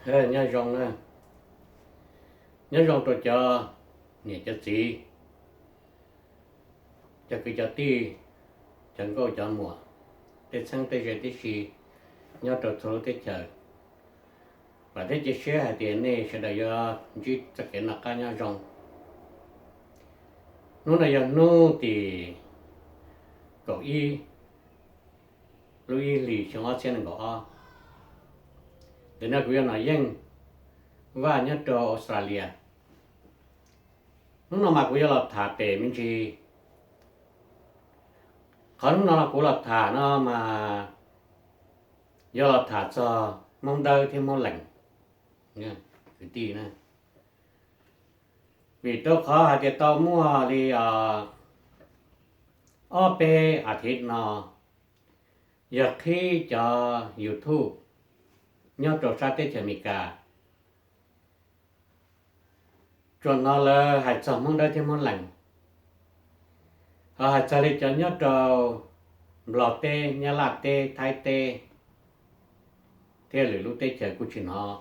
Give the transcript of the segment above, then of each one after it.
Nyob zoo na, nyob zoo rau cov niam cov txiv, cov kwv cov tij, cov nkauj cov muam, tej txheeb tej ze tib si nyob rau txhua lub teb chaws. Vam thiab cia siab hais tias nej sawv daws yuav ntsib txoj kev noj qab nyob zoo. Hnub no yog hnub tim kaum ib lub ib hlis xyoo ob txhiab nees nkaum ob. Ntawm no kuv yog Nom Yeej Vaj nyob rau Australia. Hnub no mas kuv yuav los tham pem me ntsis. Qhov hnub no kuv los tham no mas yuav los tham txog Hmoob Dawb thiab Hmoob Lees kwv tij. Vim rau qhov hais tias tau muaj li ob peb as thiv no yog qhib cov YouTube nyob rau sab teb chaws Amelikas, tsuas hnov lawv hais txog Hmoob Dawb thiab Hmoob Lees. Ho hais txog li cov nyob rau Nplog teb, Nyab Laj teb, Thaib teb thiab lwm lub teb chaws kuj tsis hnov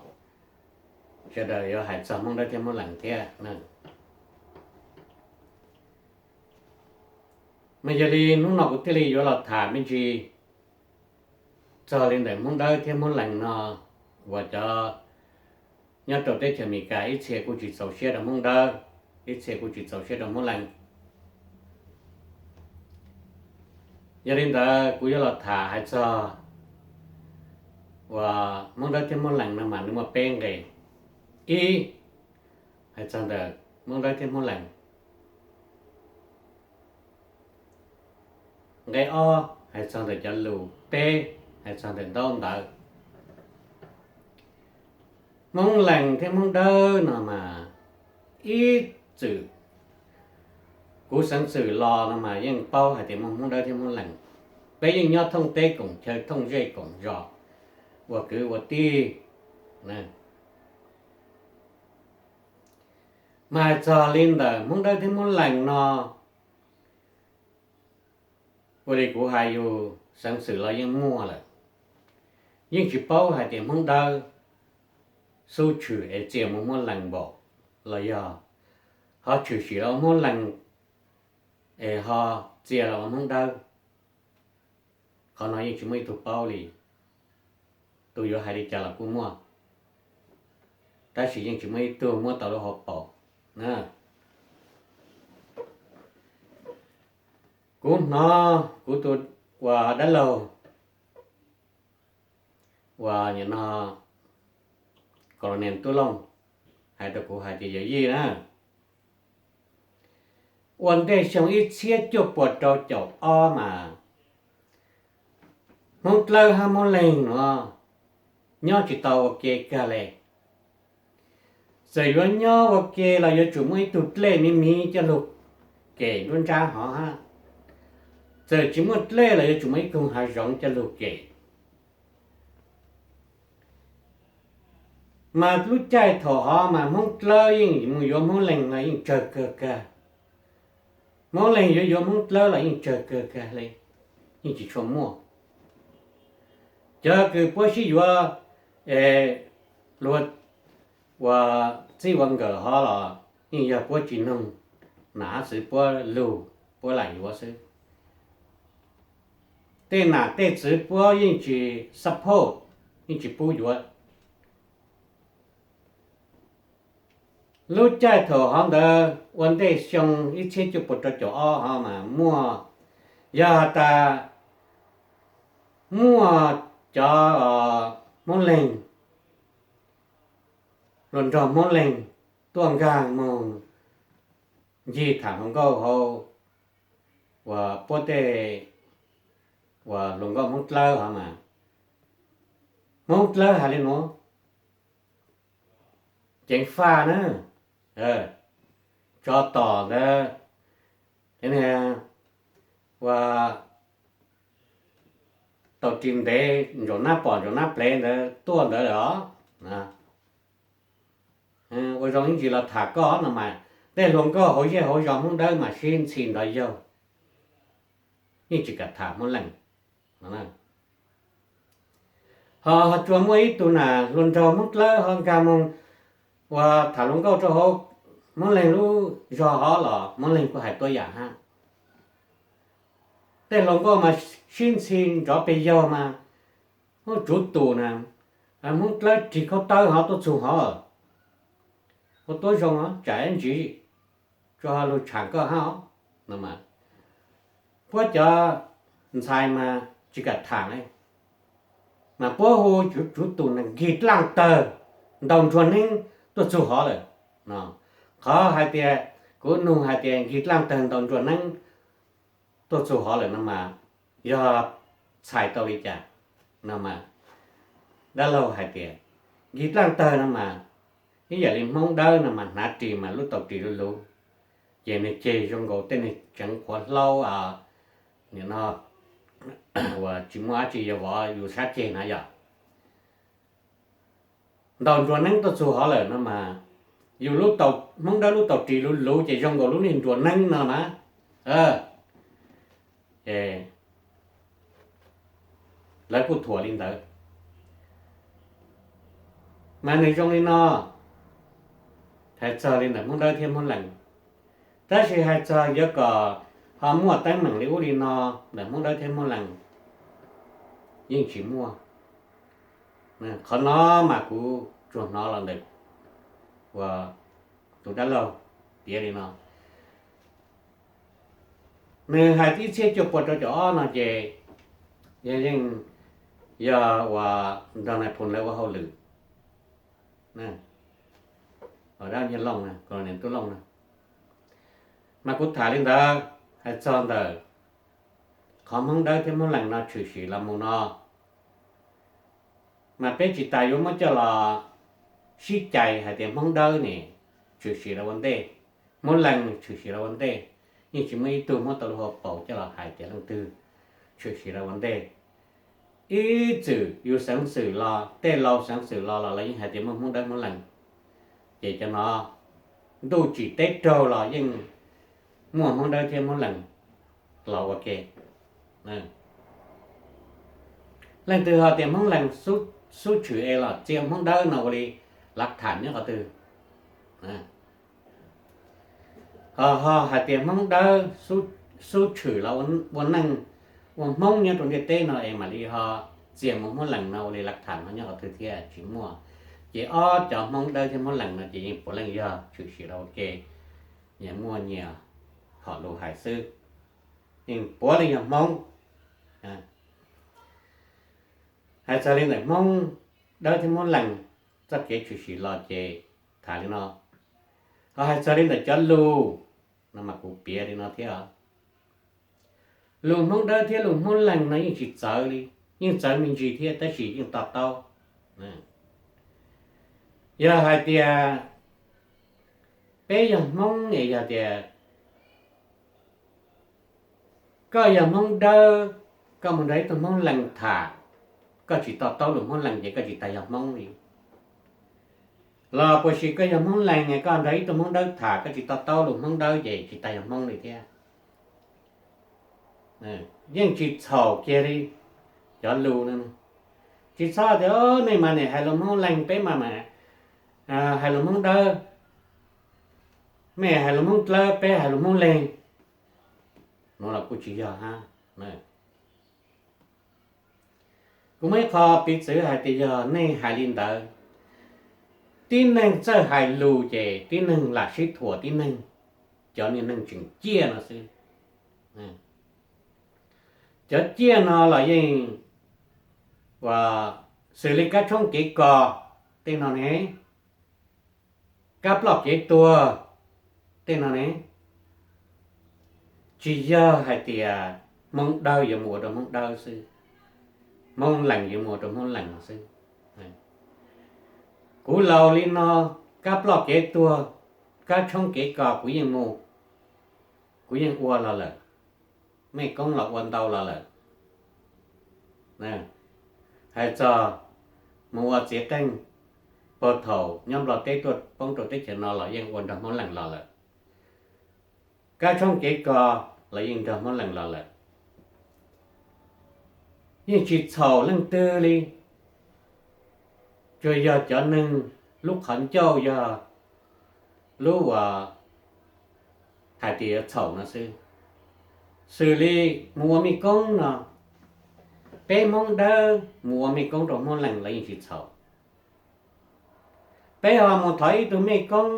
sawv daws yuav hais txog Hmoob Dawb thiab Hmoob Lees thiab. Mas yog li hnub no kuv thiaj li yuav los tham me ntsis txog li ntawm Hmoob Dawb thiab Hmoob Lees no, uas cov nyob rau teb chaws Amelikas ib txhia kuj tsis txaus siab rau Hmoob Dawb, ib txhia kuj tsis txaus siab rau Hmoob Lees. Yog li ntawd kuv yuav los tham hais txog uas Hmoob Dawb thiab Hmoob Lees no mas nws muaj peb nqe. Ib, hais txog ntawm Hmoob Dawb thiab Hmoob Lees. Nqe ob, hais txog ntawm cov lus. Peb, hais txog ntawm ntaub ntawv. Hmoob Lees thiab Hmoob Dawb no mas ib txwm kuv xeev xwm los no mas yeej paub hais tias muaj Hmoob Dawb thiab Hmoob Lees. Peb yeej nyob thooj teb koom chaw, thooj zej koom zos, ua kwv ua tij. Mas hais txog li ntawm Hmoob Dawb thiab Hmoob Lees no, ua li kuv hais yus xeev xwm los yeej muaj lawm. Yeej tsis paub hais tias Hmoob Dawb xub tshwm es txia mus Hmoob Lees npaum, los yog ho tshwm sim los ua Hmoob Lees es ho txia los ua Hmoob Dawb. Qhov no yeej tsis muaj ib tug paub li. Tus yuav hais li cas los kuj muaj, tab sis yeej tsis muaj ib tug muab tau lub hauv paus na. Kuv hnov kuv tus uas dab laug uas nim no Colonel Tub Looj hais rau kuv hais tias, yawm yij na, ua ntej xyoo ib txhiab cuaj puas rau caum ob mas Hmoob Dlawb hab Hmoob Leeg nuav nyob tsis tau ua ke kag le. Txawm yuav nyob ua ke los yuav tsum muaj ib tug dlej miv miv coj lug kem nruab nrab hov hab. Txawm tsis muaj dlej los yuav tsum muaj ib koog hav zoov coj lug kem. Mas lub caij thaum hov mas Hmoob Dlawb yeej mus yuav Hmoob Leeg los yeej tsawg kawg kag. Hmoob Leeg yuav yuav Hmoob Dlawb los yeej tsawg kawg kag le, yeej tsis tshua muaj. Cov kws puab sib yuav es luag ua txij ua nkawm hov los yeej yog puab tsis noog, nam hab txwv puab lug, puab lam yuav xwb. Tej nam tej txwv puab yeej tsis support, yeej tsis pub yuav. Lub caij thaum hov ntawd ua ntej xyoo ib txhiab cuaj puas rau caum ob hov mas muaj, yog has tas muaj cov Hmoob Leeg, hluas nraug Hmoob Leeg tuaj nkaag moog ncig tham hluas nkauj hauv uas puab tej uas hluas nkauj Hmoob Dlawb hov mas, Hmoob Dlawb has le nuav, ceev faj na, tsov tom ntawd, ua tau ris ntev ntsaum nab pom ntsaum nab plev ntawd tuaj ntawd lawm os. Ua zoo ib ntsis los tham koj no mas tej hluas nkauj hauv zej hauv zos Hmoob Dawb mas sib ntxhi nrov yaug, yeej tsis kam tham Hmoob Leeg. Ho tsuas muaj ib tug nam hluas nraug Hmoob Dlawb ho nkag mus uas tham hluas nkauj rau hauv Hmoob Leeg lub zog hov los Hmoob Leeg kuj hais tuab yam hab. Tej hluas nkauj mas sib ntxhi nrov pes yaug mas, Hmoob Tsuv Tus na, Hmoob Dlawb rig khaub tawb hov tuaj txug hov, ua tuab zoo tsam ib ntsis tsuas ho lug tsham koj hab os no mas, puab cov ntxhais mas tsis kam tham li, mas puab hu Tsuv Tus na nkig dlaaj tawg ntaus nruas neeb tuaj txug hov lawm no. Qhov hais tias kuv nug hais tias nkig dlaaj tawg ntaus nruas neeb tuaj txug hov lawm no mas yog txhais tau li cas no mas, dab laug hais tias nkig dlaaj tawg no mas ib yam li Hmoob Dawb no mas hnav ris mas lub taus ris luv luv, ces nwg ceg zoo nkaus tej neeg tseev qhuav hlaub, nim no uas tsis muaj dab tsi yuav vov yus sab ceg na yog. Ntaus nruas neeb tuaj txug hov lawm no mas, yus lub, Hmoob Dawb lub taus ris luv luv ces zoo nkaus lub niag nruas neeb no mas. Lawv kuj thuam li ntawd. Mas nws zoo li no, hais txog li ntawm Hmoob Dawb thiab Hmoob Lees, tab sis hais txog yuav kom ho muaj teeb meem li ub li no ntawm Hmoob Dawb thiab Hmoob Lees yeej tsis muaj. Qhov no mas kuv tsuas hnov los ntawm uas tus dab laug piav li no. Nws hais ib txhiab cuaj pua rau caum ob no ces yog yeej yog uas nrog nais phoo lawv ua hauj lwm, dab Nyiaj Looj, Tub Looj na. Mas kuv tham li ntawd, hais txog ntawm qhov Hmoob Dawb thiab Hmoob Lees no tshwm sim los mus no, mas peb tsis tas yuav muab coj los sib cais hais tias Hmoob Dawb ne tshwm sim los ua ntej, Hmoob Lees tshwm sim los ua ntej, yeej tsis muaj ib tug muab tau lub hauv paus coj los hais tias leej twg tshwm sim los ua ntej. Ib txwm yus xeev xwm los, tej laus xeev xwm los los lawv yeej hais tias muaj Hmoob Dawb Hmoob Lees, ces cov no ntuj tsim teb raug los yeej muaj Hmoob Dawb thiab Hmoob Lees los ua ke. Leej twg ho tias Hmoob Lees xub tshwm es los txia Hmoob Dawb no ua li lav tham nyob qhov twg? Ho ho hais tias Hmoob Dawb xub tshwm los ua neej ua Hmoob nyob rau ntiaj teb no es mam li ho txia mus Hmoob Lees no ua li lav tham no nyob qhov twg thiab? Tsis muaj. Ces ob cov Hmoob Dawb thiab Hmoob Lees no ces yeej puav leej yog tshwm sim los ua ke, nyias muaj nyias hom lus hais xwb, yeej puav leej yog Hmoob. Hais txog li ntawm Hmoob Dawb thiab Hmoob Lees txoj kev tshwm sim los ces tham li no. Ho hais txog li ntawm cov lus no mas kuv piav li no thiab. Lus Hmoob Dawb thiab lus Hmoob Lees no yeej tsis txawv li, yeej txawv me ntsis thiab tab sis yeej to taub. Yog hais tias peb yog Hmoob es yog tias koj yog Hmoob Dawb, koj mus nrog ib tug Hmoob Lees tham, koj tsis to taub lus Hmoob Lees ces koj tsis tas yog Hmoob li. Los puas sis koj yog Hmoob Lees es koj nrog ib tug Hmoob Dawb tham koj tsis to taub lus Hmoob Dawb ces tsis tas yog Hmoob li thiab. Yeej tsis txhaum kiag li cov lus no. Tsis txhob tias nej mas nim hais lus Hmoob Lees, peb mas mas hais lus Hmoob Dawb, mej hais lus Hmoob Dlawb, peb hais lus Hmoob Leeg. Nuav los kuj tsis yog hab. Kuv muaj ib qho piv txwv hais tias yog nej hais li ntawd, tib neeg txawj hais lus ces tib neeg lam sib thuam tib neeg, cov niag neeg tseem ciaj no xwb. Cov ciaj no los yeej ua xws li kab tshoob kev kos tej no ne, kab ploj kev tuag tej no ne, tsis yog hais tias Hmoob Dawb yuav mus ua rau Hmoob Dawb xwb, Hmoob Lees yuav mus ua rau Hmoob Lees xwb. Kuv laus li no, kab ploj kev tuag, kab tshoob kev kos kuv yeej mus, kuv yeej ua los lawm, mej koob los ua ntau los lawm. Hais txog mus ua txiv qeej, puag thaum nyob Nplog teb tuaj poob rau teb chaws no los yeej ua nrog Hmoob Lees los lawm. Kab tshoob kev kos los yeej nrog Hmoob Lees los lawm. Yeej tsis txhaum leej twg li. Tsuas yog cov neeg lub qhov ncauj yog lub uas hais tias yuav txhaum no xwb. Xws li mus ua mej koob no, peb Hmoob Dawb mus ua mej koob rau Hmoob Lees los yeej tsis txhaum. Peb ho mus thov ib tug mej koob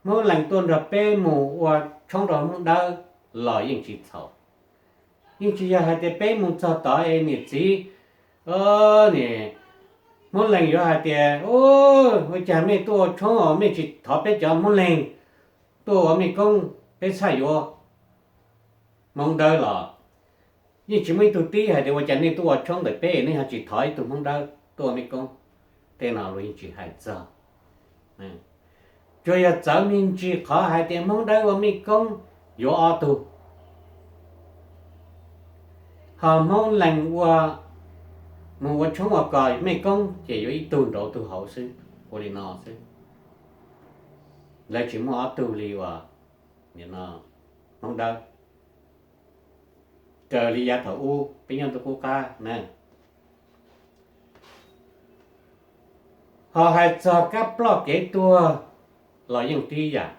Hmoob Lees tuaj nrog peb mus ua tshoob rau Hmoob Dawb los yeej tsis txhaum. Yeej tsis yog hais tias peb mus txog tod es niam txiv, niam Hmoob Lees yuav hais tias, ua cas mej tuaj ua tshoob os, mej tsis thov peb cov Hmoob Lees tuaj ua mej koob, peb txhaj yuav Hmoob Dawb los. Yeej tsis muaj ib tug tib hais tias ua cas nej tuaj ua tshoob ntawm peb nej ho tsis thov ib tug Hmoob Dawb tuaj ua mej koob. Tej no luag yeej tsis hais txog. Tsuas yog txawv me ntsis qhov hais tias Hmoob Dawb ua mej koob yuav ob tug, ho Hmoob Lees ua, mus ua tshoob ua kos mej koob ces yuav ib tug nraud tug hauv xwb, ua li no xwb. Lawv tsis muaj ob tug li uas Hmoob Dawb, raws li yav thaum ub peb nyob ntuj qub qab na. Ho hais txog kab ploj kev tuag los yeej tib yam.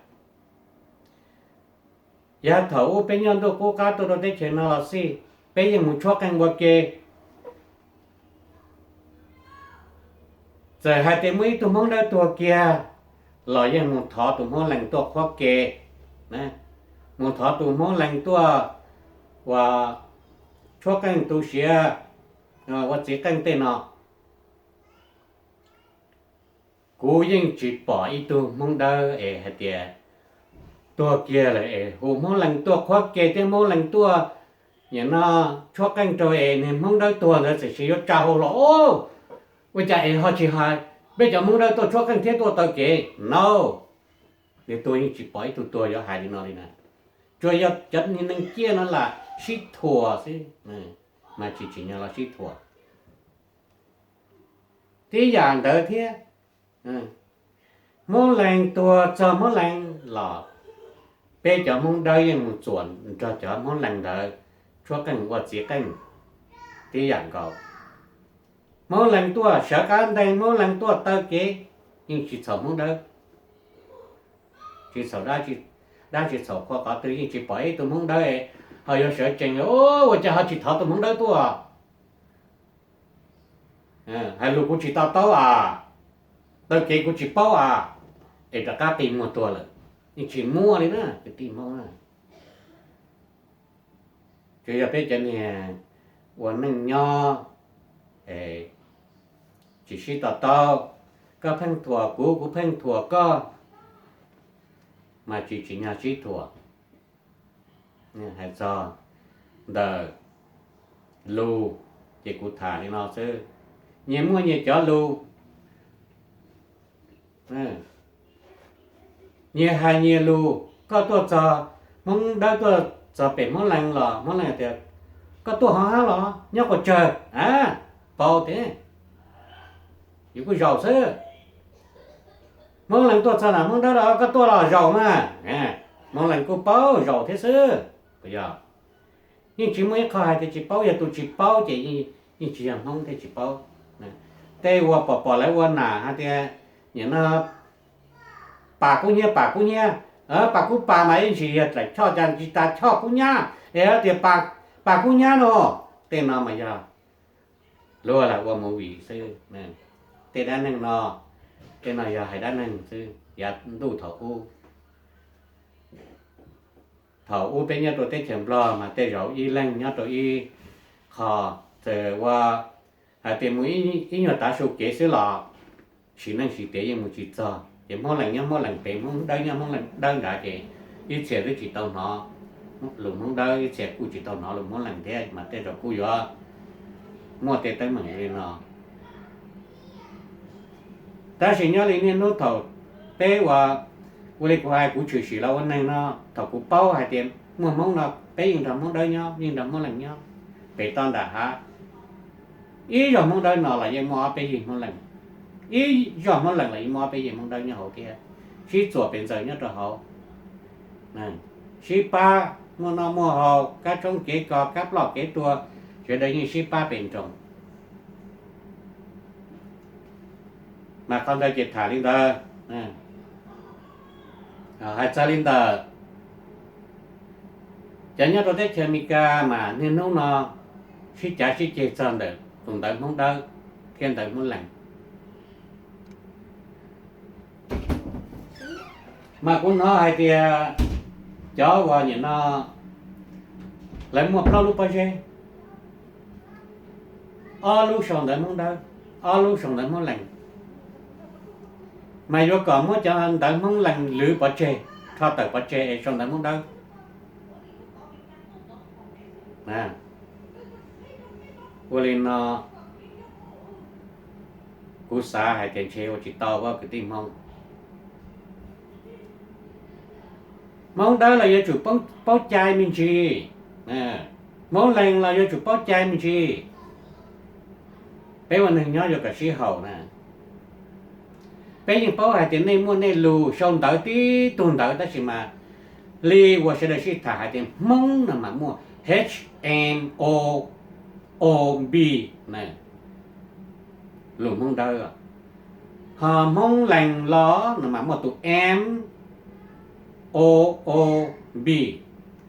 Yav thaum ub peb nyob ntuj qub qab tuaj rau teb chaws no los xij, peb yeej mus tshuab qeej ua ke. Txawm hais tias muaj ib tug Hmoob Dawb tuag kiag los yeej mus thov tus Hmoob Lees tuaj qhuab ke, mus thov tus Hmoob Lees tuaj ua tshuab qeej tu siav, ua txiv qeej tej no. Kuv yeej tsis pom ib tug Hmoob Dawb es hais tias tuag kiag lawm es hu Hmoob Lees tuaj qhuab ke thiab Hmoob Lees tuaj nim no tshuab qeej rau es niag Hmoob Dawb tuag ntawd txawm sis yuav tsa hau los, ua cas es ho tsis hais peb cov Hmoob Dawb tuaj tshuab qeej thiab tuaj taw kev no. Nws tuag yeej tsis pom ib tug tuag yuav hais li no li na. Tsuas yog cov neeg ciaj no lam sib thuam xwb, mas tsis tsim nyog los sib thuam. Tib yam ntawd thiab, Hmoob Lees tuag txog Hmoob Lees los, peb cov Hmoob Dawb yeej mus txuam nrog cov Hmoob Lees ntawd tshuab qeej ua txiv qeej tib yam nkaus. Hmoob Lees tuaj sawv qab ntees, Hmoob Lees tuaj taw kev, yeej tsis txhaum Hmoob Dawb. Tsis txhaum dab, tsis txhaum qhua qhov twg, yeej tsis pom ib tug Hmoob Dawb ho yuav sawv tsees, ua cas ho tsis thov tus Hmoob Dawb tuaj. Hais lus kuv tsis to taub as, taw kev kuv tsis paub as, es rov qab qi muag tuag lawm. Yeej tsis muaj li na kwv tij Hmoob na. Tsuas yog peb cov niag ua neej nyob tsis sib to taub, koj pheej thuam kuv, kuv pheej thuam koj, mas tsis tsim nyog sib thuam. Hais txog ntawm lus ces kuv tham li no xwb. Nyias muaj nyias cov lus, nyias hais nyias lus. Koj tuaj txog, Hmoob Dawb tuaj txog pem Hmoob Lees los Hmoob Lees tias, koj tuaj ho hab los nyob quas tsawg a, paub tias yus kuj zaum xwb. Hmoob Lees tuaj txog na, Hmoob Dawb los koj tuaj los zaum mas, Hmoob Lees kuj paub zaum thiab xwb. Yog yeej tsis muaj ib qho hais tias tsis paub, yog tus tsis paub ces yeej tsis yog Hmoob thiaj tsis paub. Tej uas pom pom lawv ua nam hais tias nim no pas kub hnyiab, pas kub hnyiab, pas kub pas mas yeej tsis yog dlaim choj, cas tsis tas choj kub nyab es tias pas kub nyab no. Tej no mas yog luag lam ua movie xwb. Tej dab neeg no, tej no yog hais dab neeg xwb. Yav ntuj thaum ub, thaum ub peb nyob rau teb chaws Nplog mas tej zaum ib leeg nyob rau ib qho, txawm ua hais tias mus ib nyuag tav su kev xwb los sim neej sim tiav yeej mus tsis txog. Ces Hmoob Lees nyob Hmoob Lees pem, Hmoob Dawb nyob Hmoob Lees Dawb nrad ces ib txhia twb tsis tau hnov lus Hmoob Dawb, ib txhia kuj tsis tau hnov lus Hmoob Lees thiab, mas tej zaum kuj yuav muaj tej teeb meem li no. Tab sis nyob li niaj hnub thaum peb ua, ua li kuv hais, kuv tshwm sim los ua neeg no, thaum kuv paub hais tias muaj Hmoob no, peb yeej nrog Hmoob Dawb nyob, yeej nrog Hmoob Lees nyob pem toj nram hav. Ib zog Hmoob Dawb no los yeej muaj ob peb yig Hmoob Lees, ib zog Hmoob Lees los yeej muaj ob peb yig Hmoob Dawb nyob hauv thiab, sib txuam pes ntxaws nyob rau hauv. Sib pab muaj noj muaj haus, kab tshoob kev kos, kab ploj kev tuag, sawv daws yeej sib pab pes nroos. Mas qhov ntawd ces tham li ntawd. Hais txog li ntawd, cov nyob rau teb chaws Amelikas mas niaj hnub no sib cav sib ceg txog ntawm tus ntawv Hmoob Dawb thiab ntawv Hmoob Lees. Mas kuv hnov hais tias cov uas nim no lawv muaj plaub lub pob zeb, ob lub sau ntawv Hmoob Dawb, ob lub sau ntawv Hmoob Lees, mas yuav kom muab cov ntawv Hmoob Lees lwv pov tseg, rho tawm pov tseg es sau ntawv Hmoob Dawb. Ua li no kuv xav hais tias ntshe ua tsis tau, kwv tij Hmoob. Hmoob Dawb los yuav tsum paub cai me ntsis, Hmoob Lees los yuav tsum paub cai me ntsis. Peb ua neeg nyob yuav kom sib haum na. Peb yeej paub hais tias nej muaj nej lus sau ntawv tib tug ntawv, tab sis mas li uas sawv daws sib tham hais tias Hmoob no mas muaj H M O O B, lus Hmoob Dawb. Ho Hmoob Lees los no mas muaj tus M O O B,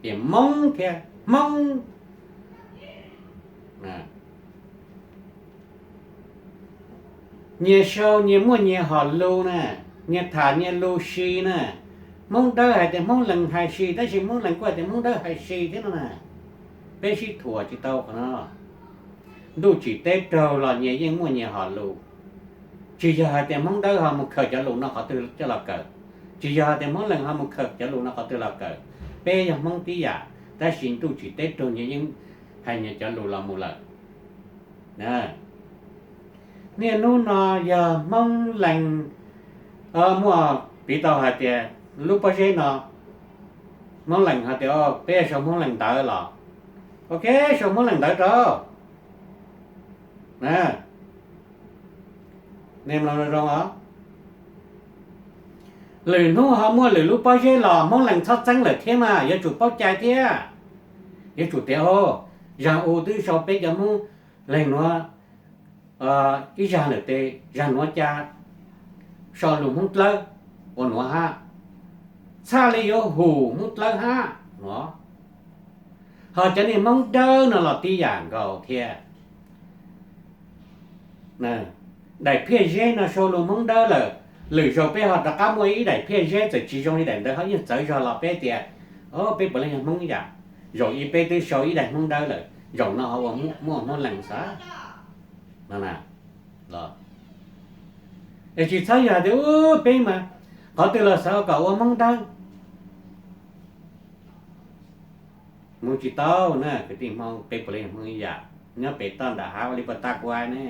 ces Moob thiab Hmoob. Nyias sau nyias muaj nyias hom lus na, nyias tham nyias lus si na. Hmoob Dawb hais tias Hmoob Lees hais si, tab sis Hmoob Lees kuj hais tias Hmoob Dawb hais si thiab no na. Peb sib thuam tsis tau qhov no. Ntuj tsim teb raug los nyias yeej muaj nyias hom lus. Tsis yog hais tias Hmoob Dawb ho mus khaws cov lus no qhov twg coj los kawm, tsis yog hais tias Hmoob Lees ho mus khaws cov lus no qhov twg los kawm. Peb yog Hmoob tib yam, tab sis ntuj tsim teb raug nyias yeej hais nyias cov lus los mus lawm. Niaj hnub no yog Hmoob Lees muaj, piv tau hais tias lub pob zeb no Hmoob Lees hais tias peb sau Hmoob Lees ntawv los, ok, sau Hmoob Lees ntawv rau. Zoo os, lwm hnub ho muaj lwm lub pob zeb los Hmoob Lees txhob txeeb lawm thiab mas yuav tsum paub cai thiab. Yuav tsum tias, zag u twb sau peb cov Hmoob Lees nuav ib zag lawm tes zag nuav cas sau lus Hmoob Dlawb ua nuav hab, txhaj li yuav hum Hmoob Dlawb hab nuav. Ho cov niag Hmoob Dawb no los tib yam nkaus thiab. Daim phiaj zeb no sau lus Hmoob Dawb lawm, lwm zaug peb ho rov qab muaj ib daim phiaj zeb txawm tsis zoo li daim ntawd ho yeej txawv zog los peb tias, o, peb puav leej yog Hmoob yam. Zaum ib peb twb sau ib daim Hmoob Dawb lawm, zaum no ho ua muaj Hmoob Lees xav no. Es tsis txhob yog tias, u, peb mas qhov twg los xav kom ua Hmoob Dawb. Mus tsis tau na kwv tij Hmoob, peb puav leej yog Hmoob ib yam. Nyob pem toj nram hav ua li puas tag kuv hais ne,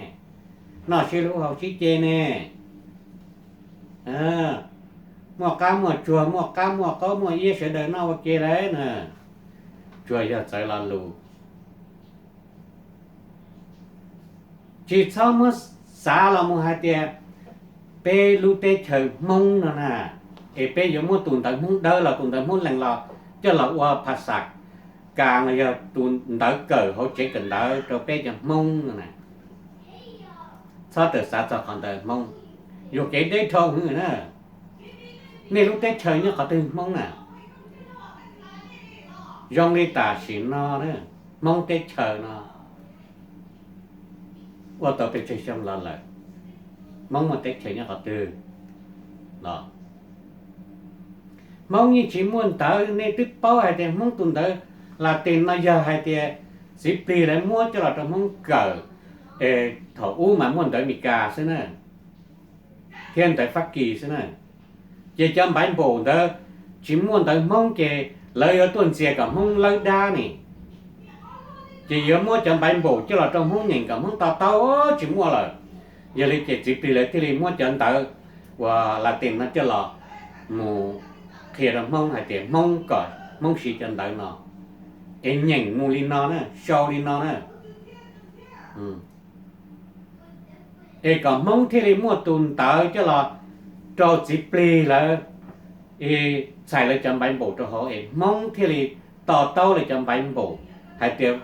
noj sib hlub haus sib ce ne. Muaj qab muaj tsuag, muaj qab muaj qaub muaj iab sawv daws noj ua ke lawm na. Tsuas yog txawv lo lus. Tsis txhob muab xav los mus hais tias peb lub teb chaws Hmoob no na, es peb yuav muab tus ntawv Hmoob Dawb los tus ntawv Hmoob Lees los coj los ua phas xas kas los yog tus ntawv kawm hauv tsev kawm ntawv rau peb cov Hmoob no na. Txhob tawm xav txog qhov ntawd Hmoob, yuam kev deb dhau hwv na. Nej lub teb chaws nyob qhov twg Hmoob na? Zoo li tam sim no na, Hmoob teb chaws no ua tau pes tsawg xyoo los lawm, Hmoob muaj teb chaws nyob qhov twg los? Hmoob yeej tsis muaj ntawv, nej twb paub hais tias Hmoob tus ntawv Latin no yog hais tias txiv plig lawv muab coj los rau Hmoob kawm, es thaum ub mas muaj ntawv Meskas xwb na, thiab ntawv Fab Kis xwb na. Ces cov Npaiv Npaum ntawd tsis muaj ntawv Hmoob ces lawv yuav tuaj ntxias kom Hmoob lawb dab ne. Ces yuav muab cov Npaiv Npaum coj los rau Hmoob nyeem kom Hmoob to taub tsis muaj lawm. Yog li ces txiv plig lawv thiaj li muab cov ntawv uas Latin no coj los mus qhia rau Hmoob hais tias Hmoob kom Hmoob siv cov ntawv no, es nyeem mus li no na, sau li no na. Es kom Hmoob thiaj li muaj tus ntawv coj los rau txiv plig lawv, txhais lawv cov Npaiv Npaum rau hauv es Hmoob thiaj li to taub lawv cov Npaiv Npaum hais tias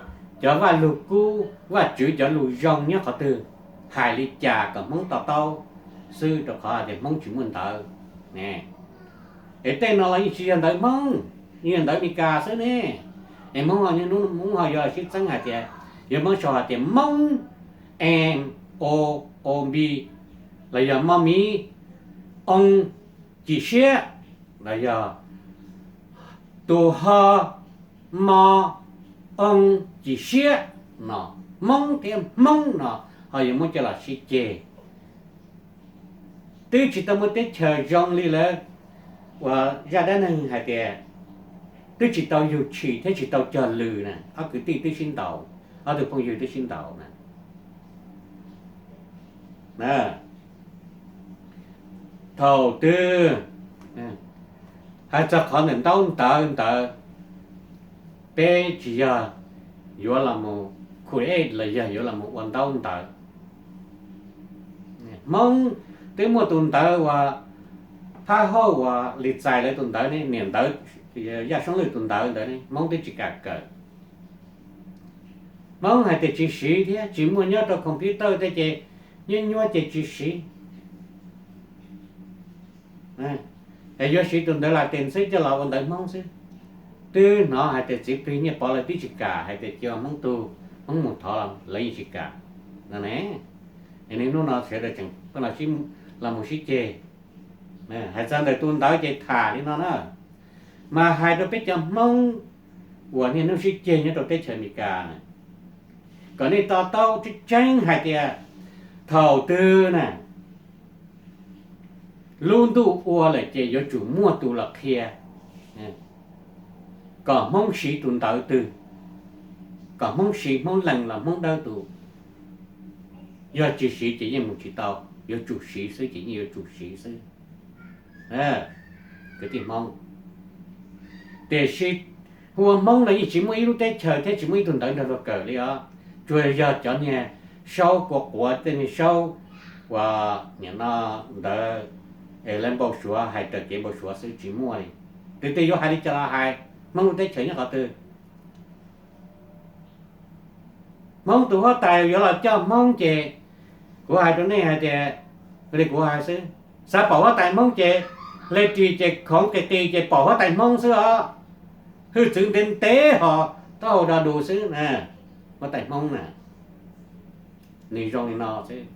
cov Vaj Lug Kub Vajtswv cov lus zoo nyob qhov twg, hais li cas kom Hmoob to taub. xwb, rau qhov hais tias Hmoob tsis muaj ntawv ne. Es tej no los yeej tsis yog ntawv Hmoob, yeej yog ntawv Amelikas xwb ne. Es Hmoob ho, Hmoob ho yuav los sib txeeb hais tias, yuav muab sau hais tias Moob, M O O B, los yog Mo Miv, Oo, Cim Siab, los yog tus Ho, Mo, Oo, Cim Siab no, Moob thiab Hmoob no ho yuav muab coj los sib ceg. Twb tsis tau muaj teb chaws zoo li lawv uas zaj dab neeg hais tias twb tsis tau yug tshis thiab tsis tau cog lws na, ob kwv tij twb sib ntaus, ob tug phooj ywg twb sib ntaus na. Thaum twg hais txog qhov ntawm ntaub ntawv ntawd, peb tsis yog yuav los mus create los yog yuav los mus ua ntaub ntawv. Hmoob twb muaj tus ntawv uas phab hauj uas Lis Txais lawv tus ntawv ne, niam ntawv Yaj Soob Lwj tus ntawv ntawd ne, Hmoob twb tsis kam kawm. Hmoob hais tias tsis siv thiab tsis muaj nyob rau computer tej ces nyuaj nyuaj ces tsis siv. Es yuav siv tus ntawv Latin xwb coj los ua ntawv Hmoob xwb. Twb hnov hais tias txiv plig Nyiaj Pov lawv twb tsis kam, hais tias cia Hmoob tug, Hmoob mus thov lawv yeej tsis kam no ne. Es niaj hnub no sawv daws tseem los mus sib ceg. Hais txog ntawm tus ntawv ces tham li no na, mas hais rau peb cov Hmoob uas niaj hnub sib ceg nyob rau teb chaws Amelikas na, kom nej to taub tseeb tseeb hais tias thaum twg na lub ntuj ua lawm ces yuav tsum muaj tus los qhia kom Hmoob siv tus ntawv twg, kom Hmoob siv Hmoob Lees los Hmoob Dawb tus. Yog tsis siv ces yeej mus tsis tau, yuav tsum siv xwb ces yeej yuav tsum siv xwb. Kwv tij Hmoob, tiam sis hu ua Hmoob los yeej tsis muaj ib lub teb chaws thiab tsis muaj ib tug ntawv nrog luag kawm li os. Tsuas yog cov niag saub kua quav, tej niag saub uas nim no ntawd es lawv npau suav, hais raws kev npau suav xwb, tsis muaj li. Twb tias yuav hais li cas los hais, Hmoob lub teb chaws nyob qhov twg? Hmoob tus huab tais yuav los coj Hmoob ces kuv hais rau nej hais tias, li kuv hais xwb, xav pom huab tais Hmoob ces hle ris ces khoov qis qis ces pom huab tais Hmoob xwb os. Hwj txwv ntev ntev ho taub hau do du xwb na, huab tais Hmoob na. Nws zoo li no xwb.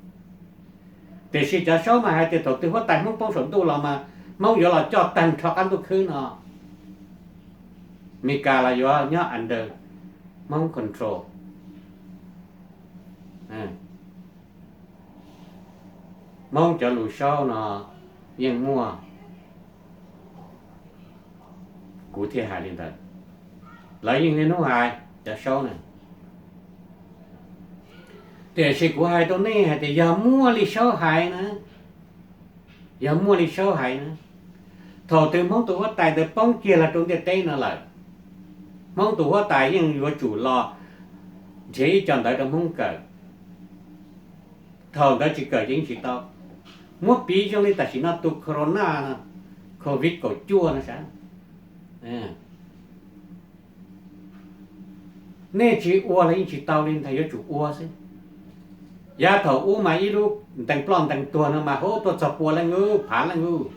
Tiam sis cov saub mas hais tias thaum twg huab tais Hmoob poob saum ntuj los mas Hmoob yuav los coj tag nrho qab ntuj khwb no. Meskas los yuav nyob under Hmoob control. Hmoob cov lus saub no yeej muaj, kuv thiaj hais li ntawd. Lawv yeej niaj hnub hais cov saub na. Tiam sis kuv hais rau nej hais tias yog muaj li saub hais na, yog muaj li saub hais na, thaum twg Hmoob tus huab tais ntawd poob kiag los rau ntiaj teb no lawm, Hmoob tus huab tais yeej yuav tsum los nrhiav ib co ntawv rau Hmoob kawm. Thaum ntawd tsis kawm ces yeej tsis tau. Muab piv zoo li tam sim no tus corona no, covid kaum cuaj no sav, nej tsis ua los yeej tsis tau li ntag, yuav tsum ua xwb. Yav thaum ub mas ib lub ntees ploj ntees tuag no mas hu tuaj txog pua leej ub, phav leej ub.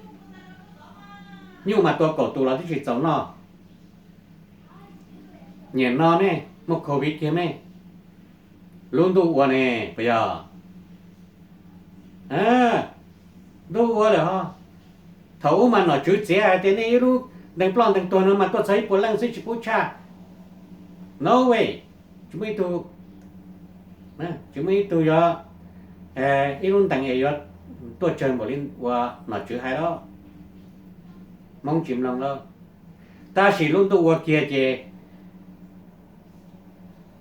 Nyuj mas tua kaum tus los twb tsis txaus noj. Nim no ne, muaj covid kiag me, lub ntuj ua ne, puas yog? Ntuj ua lawm ho. Thaum ub mas nom tswv txiav hais tias nej ib lub ntees ploj ntees tuag no mas tuaj txog ib puas leej xwb tsis pub tshaj. No way, tsis muaj ib tug, tsis muaj ib tug yuav, ib lub ntees es yuav tuaj tsawg npaum li uas nom tswv hais lawm. Hmoob tsis mloog lawm. Tab sis lub ntuj ua kiag ces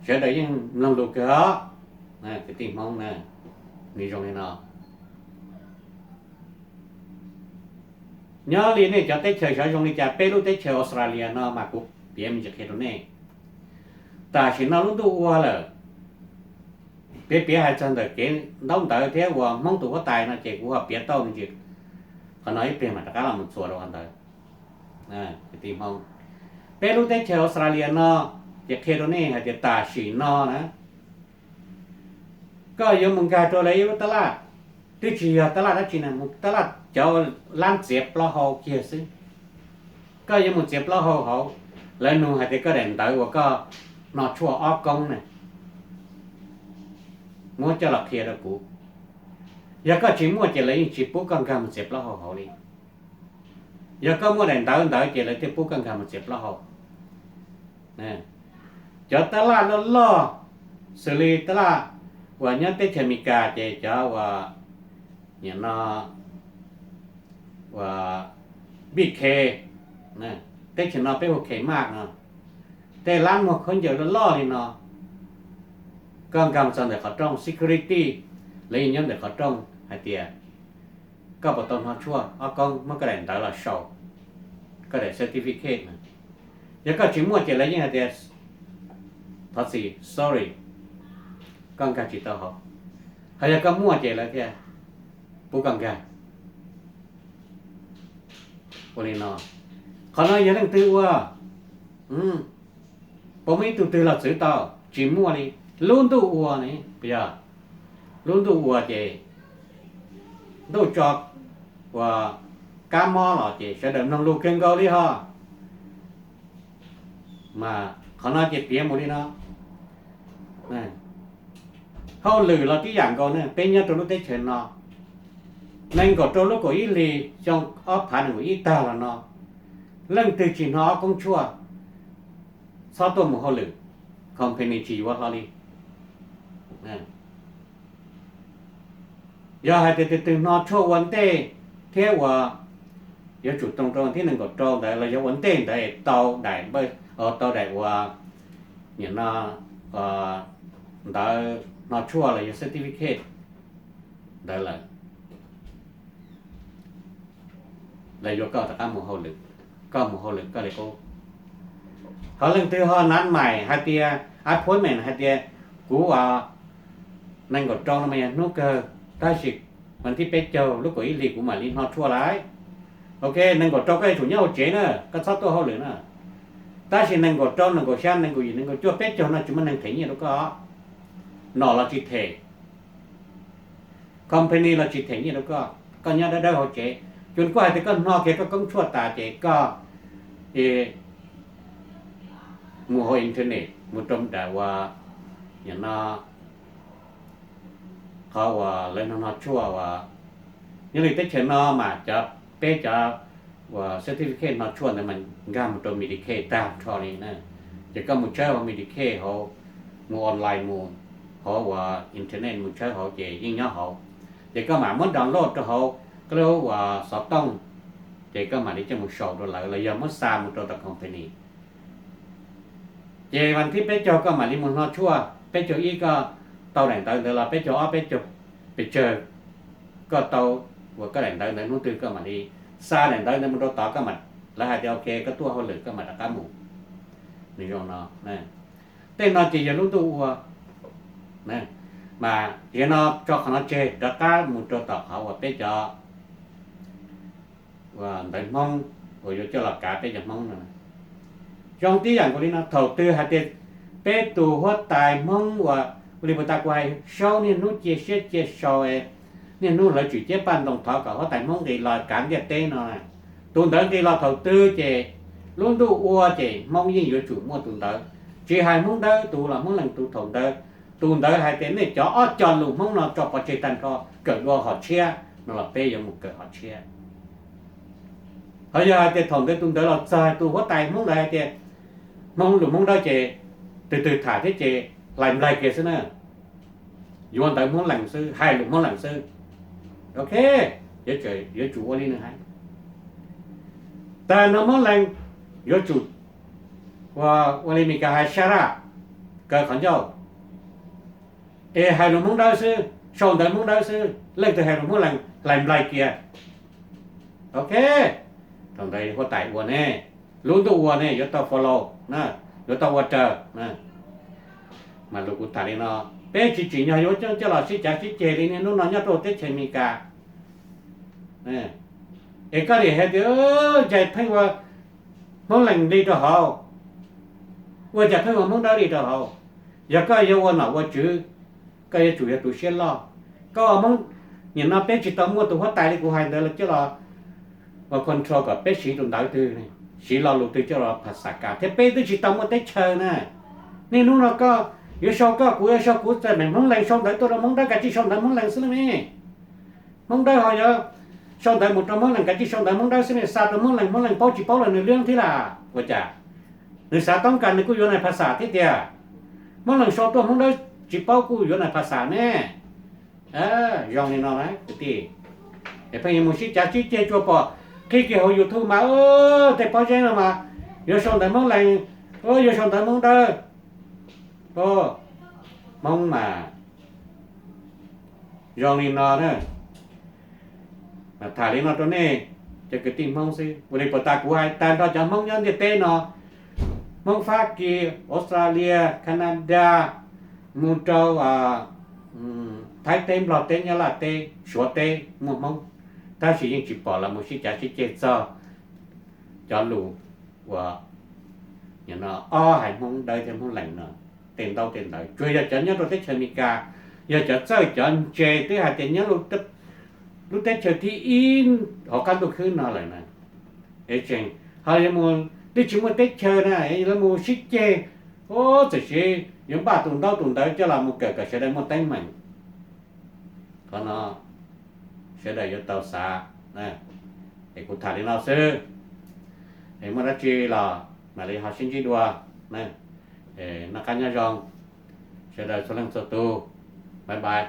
sawv daws yeej mloog lus kawg os. Kwv tij Hmoob, nws zoo li no. Nyob li nej cov teb chaws xyov zoo li cas, peb lub teb chaws Australia no mas kuv piav me ntsis qhia rau nej. Tam sim no lub ntuj ua lawm, piav piav hais txog ntawm kev ntaub ntawv thiab uas Hmoob tus huab tais no ces kuv ho piav tau me ntsis, qhov no ib pliag mam rov qab los mus txuas rau qhov ntawd. Kwv tij Hmoob, peb lub teb chaws Australia no ces qhia rau nej hais tias tam sim no na, koj yuav mus nkag rau lawv ib lub tab laj, Twb tsis yog tab laj dab tsi na, mus tab laj cov lab txiav plaub hau kiag xwb. Koj yuav mus txiav plaub hau hauv, lawv nug hais tias koj daim ntawv uas koj hno tshuaj ob koob na, muab coj los qhia rau kuv. Yog koj tsis muaj ces lawv yeej tsis pub koj nkag mus txiav plaub hau hauv li. Yog koj muaj daim ntawv ntawd ces lawv thiaj pub koj nkag mus txiav plaub hau. Cov tab laj loj loj, xws li tab laj uas nyob teb chaws Amelikas ces cov uas, nim no, uas B K, teb chaws no peb hu Kmart no, tej lab muag khaub ncaws loj loj li no, koj nkag mus txog ntawm qhov rooj, security lawv yeej nyob ntawm qhov rooj hais tias koj puas tau hno tshuaj ob koob, muab koj daim ntawv los sau, koj daim certificate na. Yog koj tsis muaj ces lawv yeej hais tias thov txim, sorry, koj nkag tsis tau hauv. Ho yog koj muaj ces lawv thiaj pub koj nkag. Ua li no, qhov no yog leej twg ua? Puas muaj ib tug twg los txwv tau? Tsis muaj li. Lub ntuj ua ne, yog lub ntuj ua ces ntuj tso uas kab mob los ces sawv daws mloog lus kawg nkaus li ho. Mas qhov no ces piav mus li no. Hauj lwm los tib yam nkaus ne, peb nyob rau lub teb chaws no, nees nkaum rau lub kaum ib hlis xyoo ob phav nees nkaum ib tag los no, leej twg tsis hno ob koob tshuaj, txhob tuaj mus hauj lwm, company tsis yuav hlo li. Yog hais tias tus twg hno tshuaj ua ntej thiab uas yuav tsum tau rau thib nees nkaum rau ntawd los yog ua ntej ntawd es tau daim, tau daim uas, nim no, ntawv hno tshuaj los yog certificate ntawd lawm, lawv yuav koj rov qab mus hauj lwm, koj mus hauj lwm koj li qub. Ho leej twg ho nav mais hais tias, appointment hais tias, kuv uas nees nkaum rau no mas yog hnub kawg, tab sis vas thib peb caug lub kaum ib hlis kuv mam li hno tshuaj lawm. Ok, nees nkaum rau koj yuav tsum nyob hauv tsev na, koj txhob tuaj hauj lwm na. Tab sis nees nkaum rau, nees nkaum xya, nees nkaum yim, nees nkaum cuaj, peb caug no tsis muaj neeg them nyiaj rau koj, nom los tsis them, company los tsis them nyiaj rau koj, koj nyob dawb dawb hauv tsev. Cus kuj hais tias koj hno kiag koj koob tshuaj tas ces koj mus hauv internet, mus rau daim uas, nim no, qhov uas lawv hno hno tshuaj uas, nyob li teb chaws no mas cov, peb cov uas certificate hno tshuaj ntawd mas nkag mus rau Medicaid tag nrho li na. Ces koj mus tshawb hauv Medicaid hauv, mus online mus hauv uas internet mus tshawb hauv ces yeej nyob hauv. Ces koj mam muab download rau hauv koj lub uas xov tooj, ces koj mam li coj mus sau rau lawv los yog muab xa mus rau tom company. Ces vas thib peb caug koj mam li mus hno tshuaj, peb caug ib koj tau daim ntawv ntawd los peb caug ob, peb caug pes tsawg koj tau uas koj daim ntawv ntawd hnub twg koj mam li xa daim ntawv ntawd mus rau tod, koj mam, lawv hais tias ok koj tuaj hauj lwm koj mam rov qab mus. Nws zoo no. Tej no ces yog lub ntuj ua. Mas yog no tso qhov no tseg rov qab mus rau tom qhov uas peb cov ntawv Hmoob uas yuav coj los kav peb cov Hmoob no. Zoo tib yam nkaus li no, thaum twg hais tias peb tus huab tais Hmoob uas ua li puag ta kuv hais Saub niaj hnub cia siab cia sau, niaj hnub lawv tsim ciab paj ntoo thov kom huab tais Hmoob nqis los kav ntiaj teb no, tus ntawd nqis los thaum twg ces lub ntuj ua ces Hmoob yeej yuav tsum muaj tus ntawd. Tsis hais Hmoob Dawb tus los Hmoob Lees tus, thaum ntawd tus ntawd hais tias nej cov ob co lus Hmoob no tso pov tseg tag nrho, kawm dua hom tshiab no los peb yuav mus kawm hom tshiab. Ho yog hais tias thaum ntawd tus ntawd los txog tus huab tais Hmoob ntawd hais tias Hmoob lus Hmoob Dawb ces twg twg tham thiab ces hlais nplaig kiag xwb na, yuav ntawv Hmoob Lees xwb, hais lus Hmoob Lees xwb. Ok, yuav tsum ua li nws hais. Tag no Hmoob Lees yuav tsum ua li Mes Kas hais shut up, kaw qhov ncauj, es hais lus Hmoob Dawb xwb, sau ntawv Hmoob Dawb xwb, leej twg hais lus Hmoob Lees hlais nplaig kiag. Ok, thaum ntawd huab tais ua ne, lub ntuj ua ne yuav tau follow, yuav tau ua raws. Mas lus kuv tham li no, peb tsis tsim nyog yuav coj los sib cav sib ceg li niaj hnub no nyob rau teb chaws Amelikas. Es koj nim hais tias cas pheej ua Hmoob Lees li rau hauv, ua cas pheej ua Hmoob Dawb li rau hauv? Yog koj yuav ua nom ua tswv, koj yuav tsum yog tus siab loj. Koj ua Hmoob, Nim no peb tsis tau muaj tus huab tais li kuv hais ntawd los coj los ua control kom peb siv tus ntawv twg, siv lo lus twg coj los phas xas kas thiab, peb twb tsis tau muaj teb chaws na. Niaj hnub no koj yuav sau koj, kuv yuav sau kuv, txawm meem Hmoob Lees sau ntawv tuaj rau Hmoob Dawb kav tsij sau ntawv Hmoob Lees xwb los mas. Hmoob Dawb ho yuav sau ntawv mus rau Hmoob Lees kav tsij sau ntawv Hmoob Dawb xwb mas, xa rau Hmoob Lees, Hmoob Lees paub tsis paub los nws liab thiab las. Ua cas nws xav toob kas nws kuj yuav nais phas xas thiab tiag. Hmoob Lees sau tuaj Hmoob Dawb tsis paub kuj yuav nais phas xas ne. Zoo li no na kwv tij, es pheej yuav mus sib cav sib ceg tsuas pom qhib kiag hauv YouTube mas, tej pob zeb no mas yuav sau ntawv Hmoob Lees, yuav sau ntawv Hmoob Dawb. Hmoob mas zoo li no na. Tham li no rau nej cov kwv tij Hmoob xwb, ua li puas tas kuv hais tag nrho cov Hmoob nyob ntiaj teb no, Hmoob Fab Kis, Australia, Canada, mus rau Thaib teb, Nplog teb, Nyab Laj teb, Suav teb muaj Hmoob, tab sis yeej tsis pom los mus sib cav sib ceg txog cov lus uas ob hais Hmoob Dawb thiab Hmoob Lees no. Tej ntaub tej ntawv tsuas yog cov nyob rau teb chaws Amelikas, yog cov txawj cov ntse twb hais tias nyob lub teb chaws thib ib hauv qab ntuj khwb no lawm na. Es tseem ho yuav mus twb tsis muaj teb chaws na, yuav mus sib ceg, txawm sis yuav npaj tus ntaub tus ntawv coj los mus kawm kom sawv daws muaj teeb meem. Qhov no sawv daws yuav tau xav. Es kuv tham li no xwb, es muaj dab tsi los mam li ho sib ntsib dua. Noj qab nyob zoo sawv daws txhua leej txhua tus. Bye bye.